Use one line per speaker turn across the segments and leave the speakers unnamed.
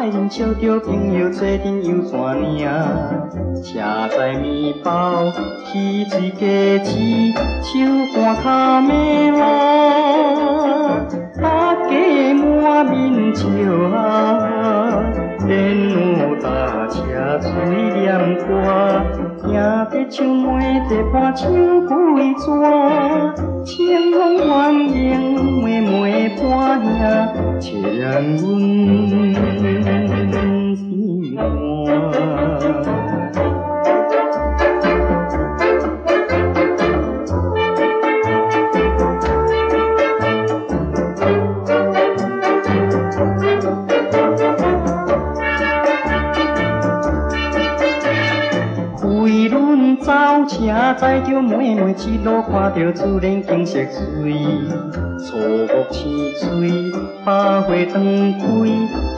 爱人笑著朋友做阵又怎领？车载麵包，汽水鸡翅，手汗跤暝路，大家滿面笑啊，電腦搭車喙念歌，兄弟唱妹弟伴唱幾逝，清風婉影妹妹伴兄，凄涼阮心肝。飞轮走车，载著妹妹一路看著自然景色水，草木青翠，百花长开，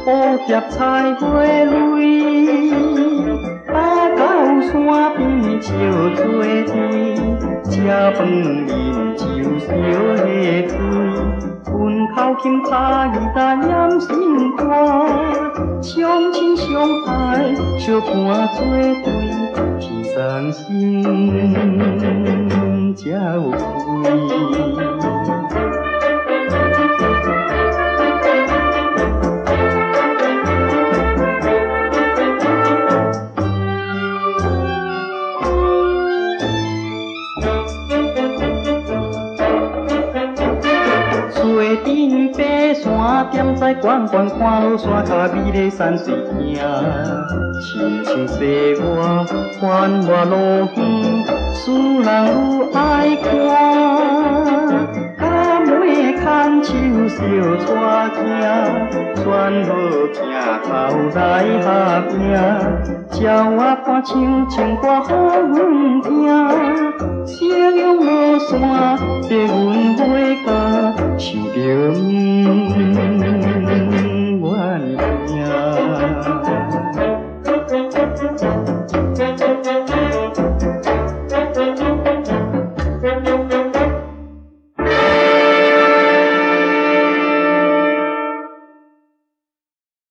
蝴蝶采花蕊。搭到山邊笑做甜，食飯飲酒相下嘴，阮口琴拍伊甲染心肝，相親相愛相伴做對。天送心才有開。做陣爬山，踮在懸懸看落山，較美麗山水景，親像世外繁華樂園，使人愈愛看。甲妹牽手相帶行，選好鏡頭來合影，鸟仔伴唱情歌予阮聽，夕陽落山，白雲飛過，想著阮。